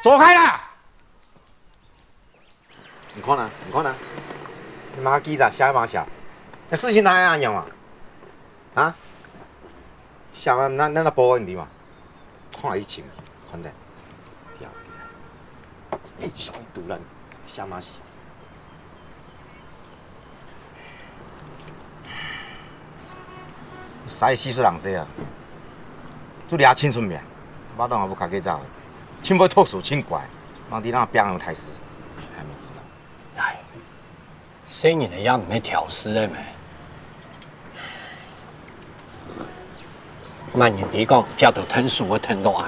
走开啦！你看啊，你看啊，你妈记者写嘛写，那事情哪样样啊？啊？写嘛那那那报你嘛？ 看伊穿，看得，漂亮，一双独烂，下马戏。啥个四十零歲啊？就掠青春病，巴当也不家己走，青春透手青怪，望地那边有台词，还没听到。哎。 細人仔也毋係挑事个咩？麼人知講，這都𢯭手會𢯭到恁。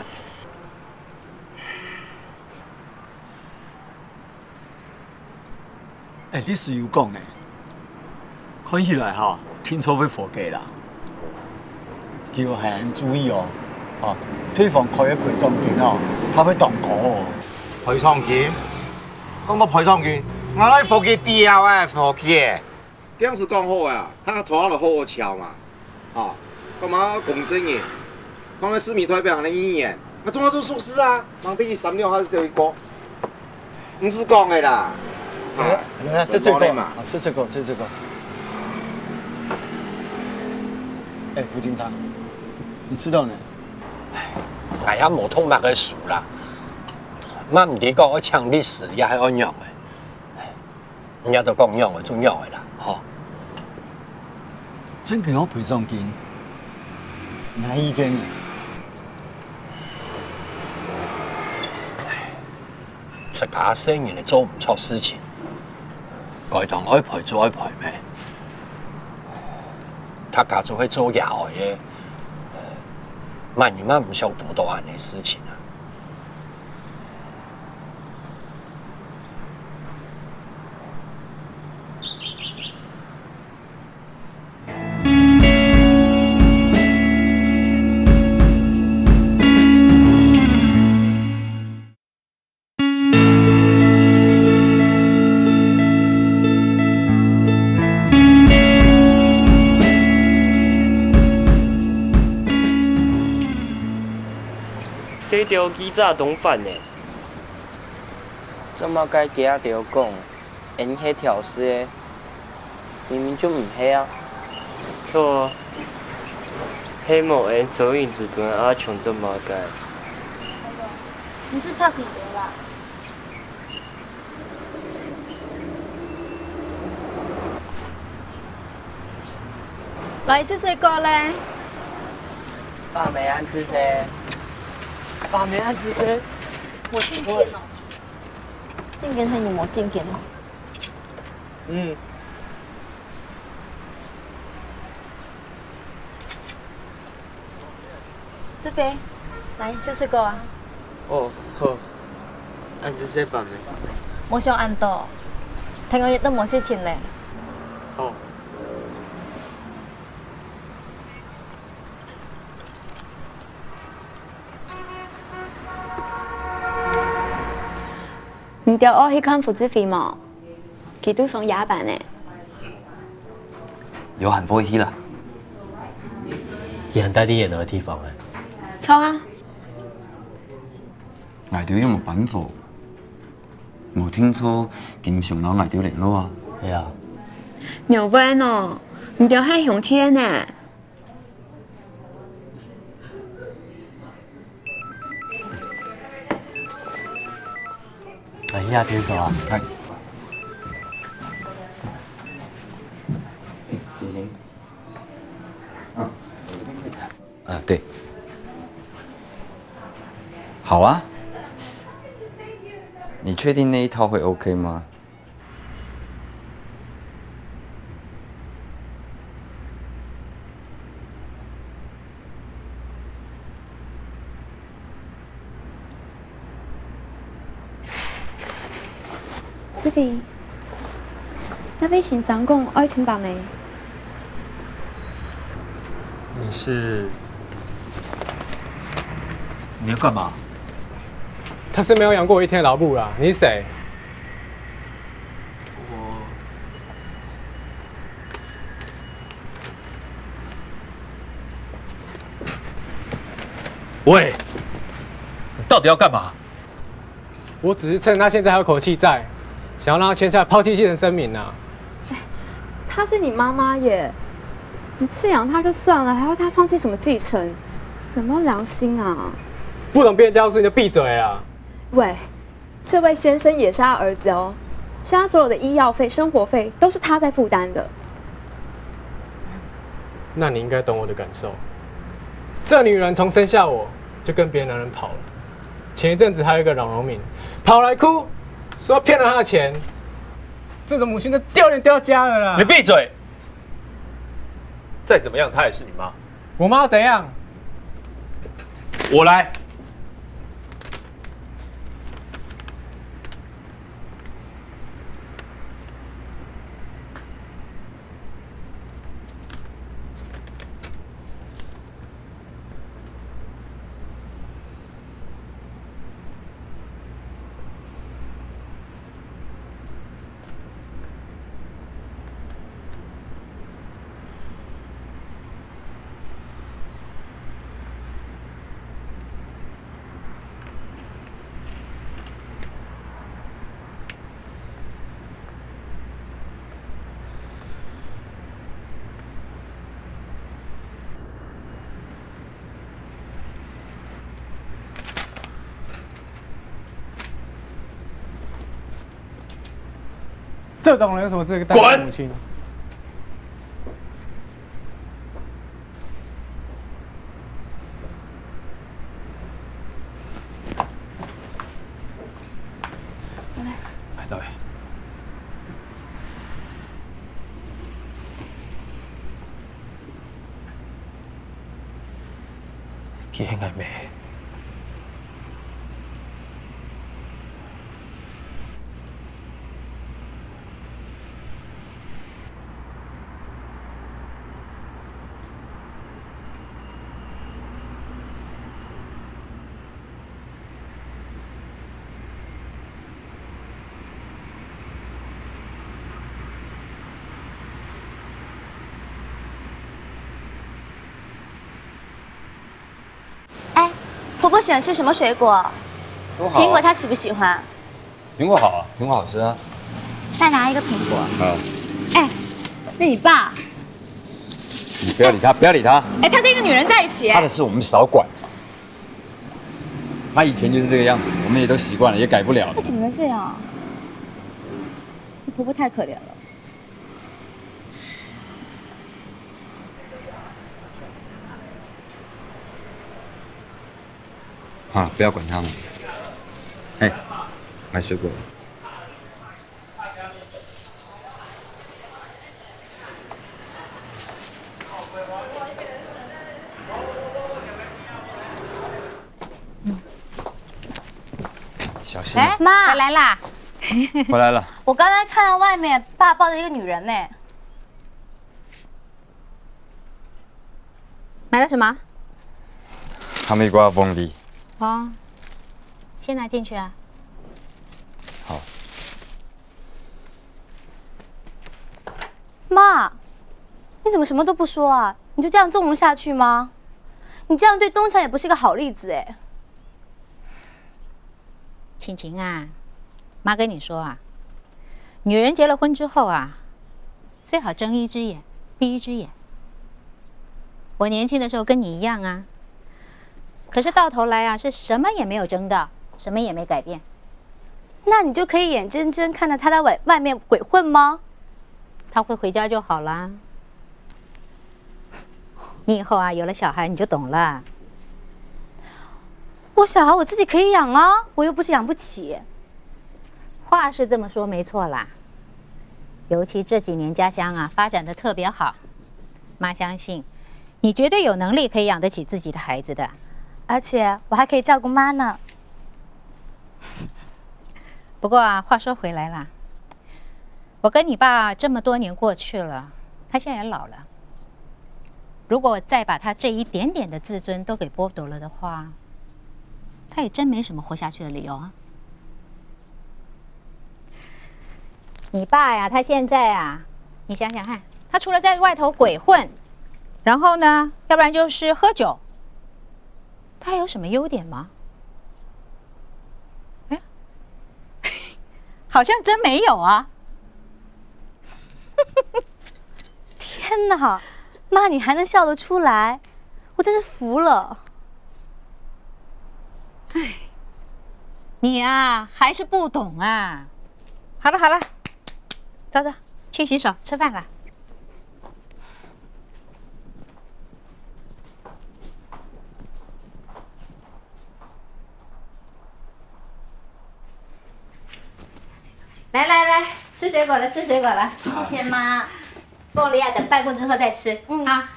哎，歷史有講呢，看起來哈，定著會和解啦。 叫人注意哦，哦，對方開个賠償金哦，還會當高哦。賠償金？講到賠償金，𠊎來和解掉啊，和解。這樣子講好啊，大家坐下來好好吵嘛，哦，幹嘛公正呢？放在市民代表行的議員，那總要做熟事啊，忙得一三六還是只有一個。 毋使講个啦。哎，來，來，這這個，啊，這這個，這這個。哎，副警長，你知道呢？𠊎也無讀麼个書啦，嘛毋知講愛請律師，也係愛仰个。人家都講仰个就仰个啦，吼。真个愛賠償金，哪一個呢？ 自家細人仔做毋著事情，該當愛賠就愛賠咩？大家做會做爺哀个，麼人嘛毋想堵著恁仔事情啊！ 該兜記者當煩呢！做麼个該兜講，𠊎係挑事个？ 明明就毋係啊！著啊，係無𠊎收銀紙分阿強做麼个？毋使插佢兜啦。來食水果咧。爸姆恁仔細。爸姆恁仔細。無正經哦。正經係你無正經哦。 嗯。志飛，來，食水果啊。哦，好。恁仔細爸姆。無想恁多，聽講你都無事情咧。好。 你兜愛去看傅志飛無？佢都上夜班呢。有閒會去啦。佢還帶你去哪个地方啊？坐啊。𠊎兜又無辦法，無定著經常摎𠊎兜聯絡啊。係啊。牛文哦，你兜係兄弟呢？ 哎呀，聽說啊，哎。啊，對。好啊，你確定那一套會OK嗎？ 志平，該位先生講愛請假無？你是，你要幹嘛？他是沒有養過我一天的老母啦，你是誰？ 喂，你到底要幹嘛？我只是趁他現在還有口氣在，想要讓他簽下拋棄繼承聲明啊。她是你媽媽耶，你棄養她就算了，還要她放棄什麼繼承？有沒有良心啊？不懂别人家事你就闭嘴啊！喂， 这位先生也是他儿子哦，现在所有的医药费、生活费都是他在负担的。那你应该懂我的感受。这女人从生下我就跟别的男人跑了，前一阵子还有一个老农民跑来哭，说要骗了他的钱，这种母亲就丢脸丢到家了啦。你闭嘴！再怎么样，她也是你妈。我妈怎样？我来。 这种人有什么资格当父母亲？来，来。 佢係𠊎姆。 哎，婆婆喜欢吃什么水果？都好啊。苹果她喜不喜欢？苹果好啊，苹果好吃啊。再拿一个苹果。好。哎，你爸。你不要理他，不要理他。哎，他跟一个女人在一起。他的事我们少管。他以前就是这个样子，我们也都习惯了，也改不了了。他怎么能这样？你婆婆太可怜了。 啊，不要管他们。哎，买水果。 小心。哎，妈，回来啦。回来了。我刚才看到外面爸抱着一个女人呢。买了什么？哈密瓜凤梨。哦，先拿进去啊。好。妈，你怎么什么都不说啊？你就这样纵容下去吗？你这样对东强也不是个好例子哎。晴晴啊，妈跟你说啊，女人结了婚之后啊，最好睁一只眼闭一只眼。我年轻的时候跟你一样啊，可是到头来啊，是什么也没有争到，什么也没改变。那你就可以眼睁睁看着他在外外面鬼混吗？他会回家就好啦。你以后啊，有了小孩你就懂了。我小孩我自己可以养啊，我又不是养不起。话是这么说没错啦，尤其这几年家乡啊发展的特别好，妈相信你绝对有能力可以养得起自己的孩子的。而且我还可以照顾妈呢。不过啊，话说回来啦，我跟你爸这么多年过去了，他现在也老了。如果再把他这一点点的自尊都给剥夺了的话，他也真没什么活下去的理由啊。你爸呀，他现在啊，你想想看，他除了在外头鬼混，然后呢，要不然就是喝酒，他还有什么优点吗？哎，好像真没有啊。天哪，妈，你还能笑得出来，我真是服了。哎，你啊，还是不懂啊。好了好了，走走，去洗手吃饭了。来来来，吃水果了，吃水果了。谢谢妈。凤梨啊，等拜过之后再吃。嗯啊。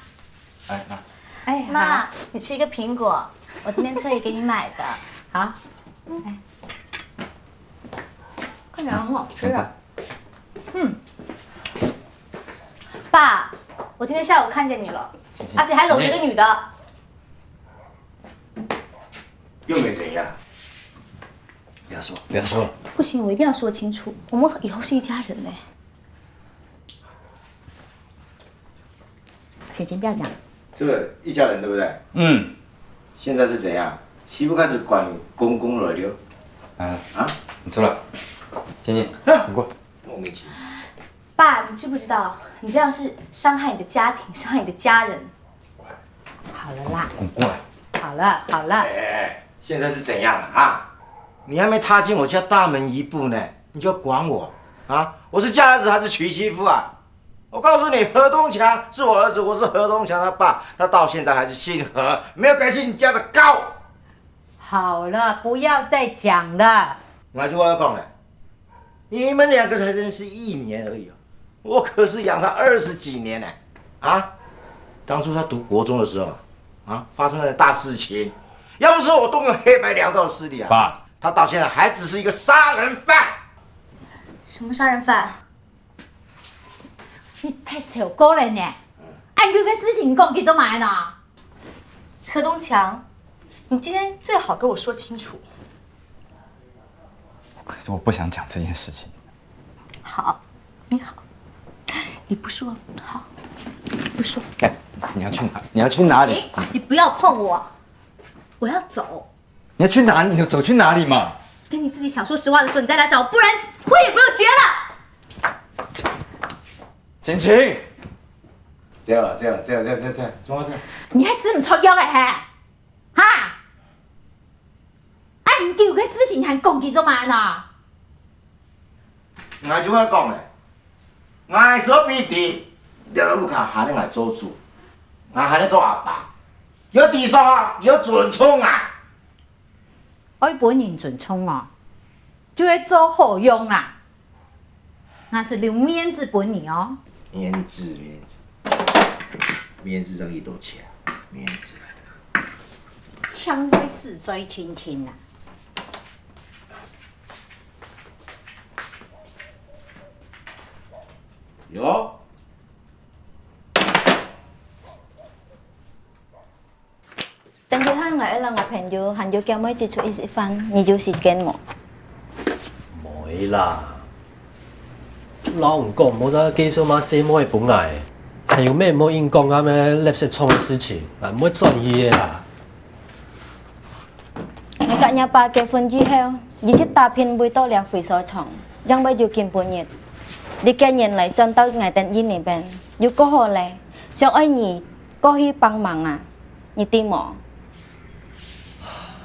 哎，那哎，妈，好，你吃一个苹果，我今天特意给你买的。好。哎，看起来很好吃啊。嗯。爸，我今天下午看见你了，而且还搂着一个女的。又没怎样。不要说，不要说了。不行，我一定要说清楚，我们以后是一家人呢。姐姐不要讲。这个一家人对不对？嗯。现在是怎样？媳妇开始管公公了，对？来了啊，你坐了，静静，你过。莫名其妙。爸，你知不知道，你这样是伤害你的家庭，伤害你的家人。好了啦，滚过来。好了好了。哎，现在是怎样了啊？你还没踏进我家大门一步呢，你就要管我啊？我是嫁儿子还是娶媳妇啊？我告诉你，何东强是我儿子，我是何东强他爸，他到现在还是姓何，没有改姓你家的高。好了，不要再讲了。我还是我要讲了，你们两个才认识一年而已啊，我可是养他二十几年呢，啊！当初他读国中的时候啊，发生了大事情，要不是我动用黑白两道势力啊，爸，他到现在还只是一个杀人犯。什么杀人犯？你太超过了呢！恁久个事情你讲佢做麼个呢？何东强，你今天最好给我说清楚。可是我不想讲这件事情。好，你好，你不说好，不说。哎，你要去哪？你要去哪里？你不要碰我，我要走。你要去哪里？你就走去哪里嘛。等你自己想说实话的时候，你再来找我，不然婚也不用结了。晴晴，这样了，这样了，这样，这样，这样，这样，中华这样。你还知毋出腳个嘿？哈？恁久个事情還講佢做麼个呢？我就愛講咧，我所比你，你都毋敢喊你做主，我喊你做阿爸，有智商啊，有尊重啊。愛分人尊重哦，就愛做好樣啊！ 𠊎係留面子分你哦。面子，面子，面子让你多钱，面子。搶佢死嘴天天啊！有。 等一下，𠊎愛摎𠊎朋友還有姐妹子出去食飯，你有時間無？無啦，摎你講，無再介紹麼細妹分𠊎。還有咩毋好硬講啊？該垃圾場个事情，𠊎毋會轉去个啦。𠊎佮若爸結婚以後，一直打拚為到這回收廠，正會有今晡日。你既然來轉到𠊎等印尼邊，又過好咧，想愛你過去幫忙啊，你知無？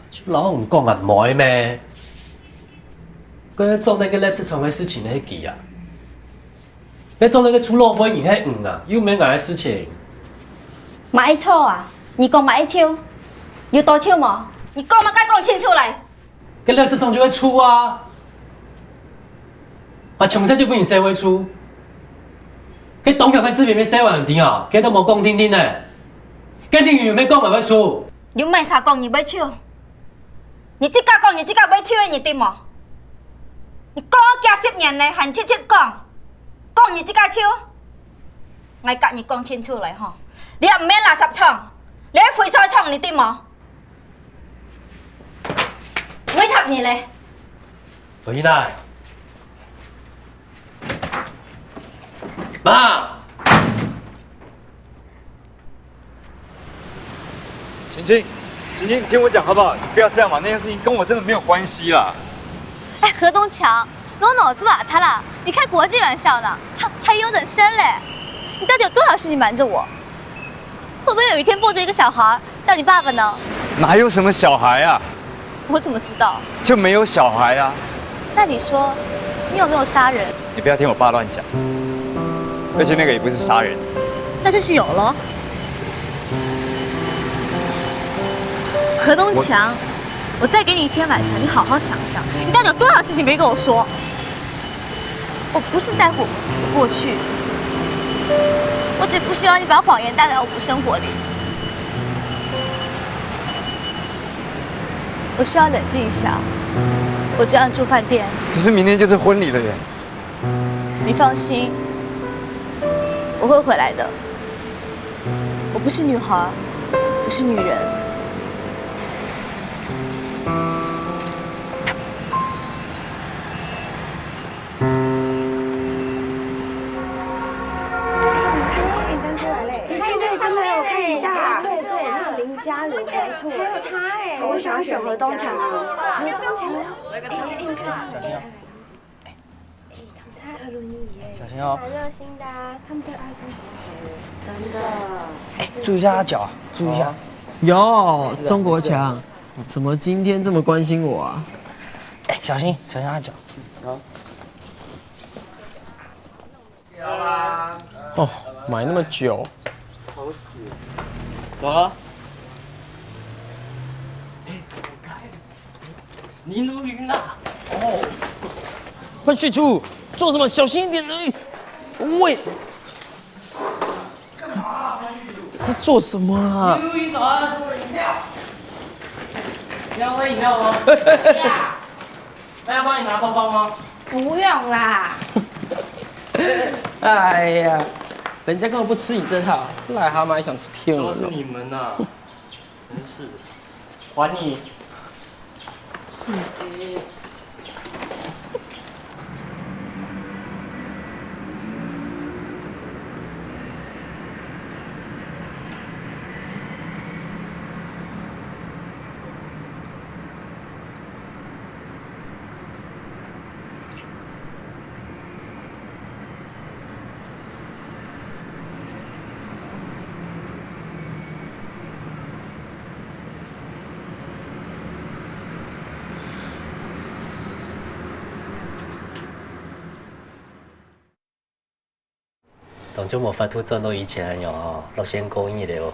就摎你講啊，毋會咩？該做該个垃圾場个事情係佢啊。 該做該个出老灰人係你啊，又毋係𠊎个事情。麼个臭啊？你講麼个臭？有多臭無？你講麼个講清楚來！該垃圾場就係臭啊！啊，從細就分人笑會臭。該東橋个志明也笑會恁樣啊，佢都無講定定呢。該你有無講𠊎會臭？有麼儕講你會臭？ 你自家講你自家會臭个，你知無？你講了幾十年咧，還直直講，講你自家臭。𠊎佮你講清楚來吼，這毋係垃圾場，這係回收廠，你知無？會插你咧！回來！媽！ 晴晴，晴晴，你聽我講好不好？你不要這樣嘛，那件事情跟我真的沒有關係啦。哎，何東強，你腦子瓦塌了？你開國際玩笑呢？還，還有點深嘞！你到底有多少事情瞞著我？會不會有一天抱著一個小孩叫你爸爸呢？哪有什麼小孩啊？我怎麼知道？就沒有小孩啊。那你說，你有沒有殺人？你不要聽我爸亂講。 而且那個也不是殺人。那就是有囉。何東強，我再給你一天晚上，你好好想一想，你到底有多少事情沒跟我說？我不是在乎你的過去，我只不希望你把謊言帶來我們生活裡。我需要冷靜一下，我這樣住飯店。可是明天就是婚禮了耶。 你放心，我會回來的。我不是女孩，我是女人。你看一下，對，對，那個林嘉如，沒錯。還有他欸。我想要選何東強啊。何東強。小心啊。 小心哦。蠻熱心的啊，他們對阿生好好哦。真的。哎，注意一下他腳，注意一下。有，中國強，怎麼今天這麼關心我啊？哎，小心，小心他腳。哦，買那麼久。走了。 你錄音啊？哦。潘旭珠，做什麼？小心一點！哎，喂，這做什麼啊？你錄音找他喝飲料。你要喝飲料嗎？要。那要幫你拿包包嗎？不用啦。哎呀，人家根本不吃你這套，癩蛤蟆還想吃天鵝肉。都是你們啊，真是的。 還你。當初無法度轉到以前恁樣哦，落線過日了哦。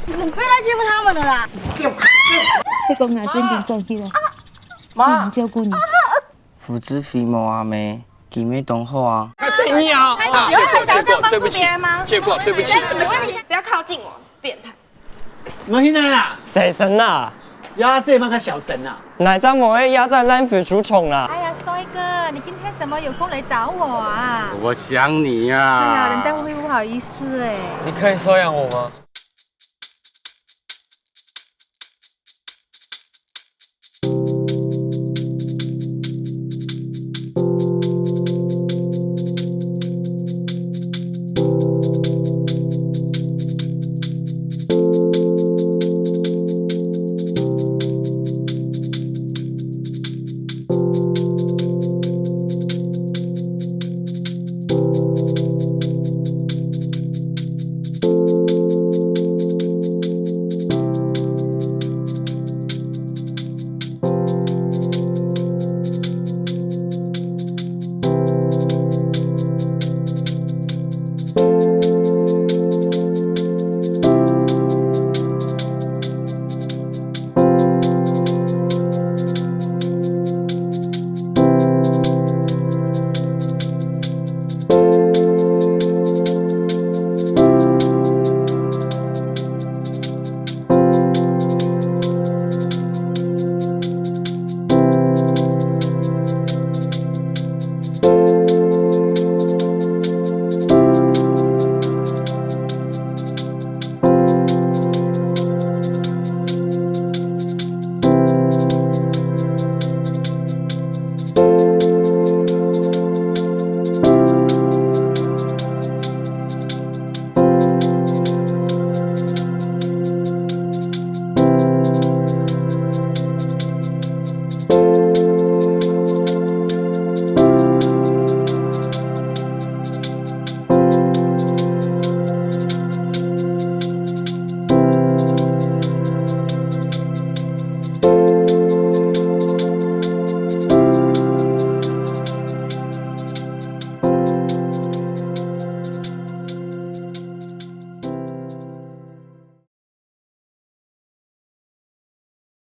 你們不要再欺負他們了啦！你講𠊎真正轉去了，媽，有人照顧你。 胡志飛無阿姆，佢乜當好啊。他是你啊！啊，你還想要這樣幫助別人嗎？借過，借過，對不起。你在什麼問題？不要靠近我，死變態！你去哪啊？細聲啊！壓制那個小聲啊！哪張某位壓在爛尾竹筒啦？哎呀，帥哥，你今天怎麼有空來找我啊？我想你呀。哎呀，人家會不好意思哎。你可以收養我嗎？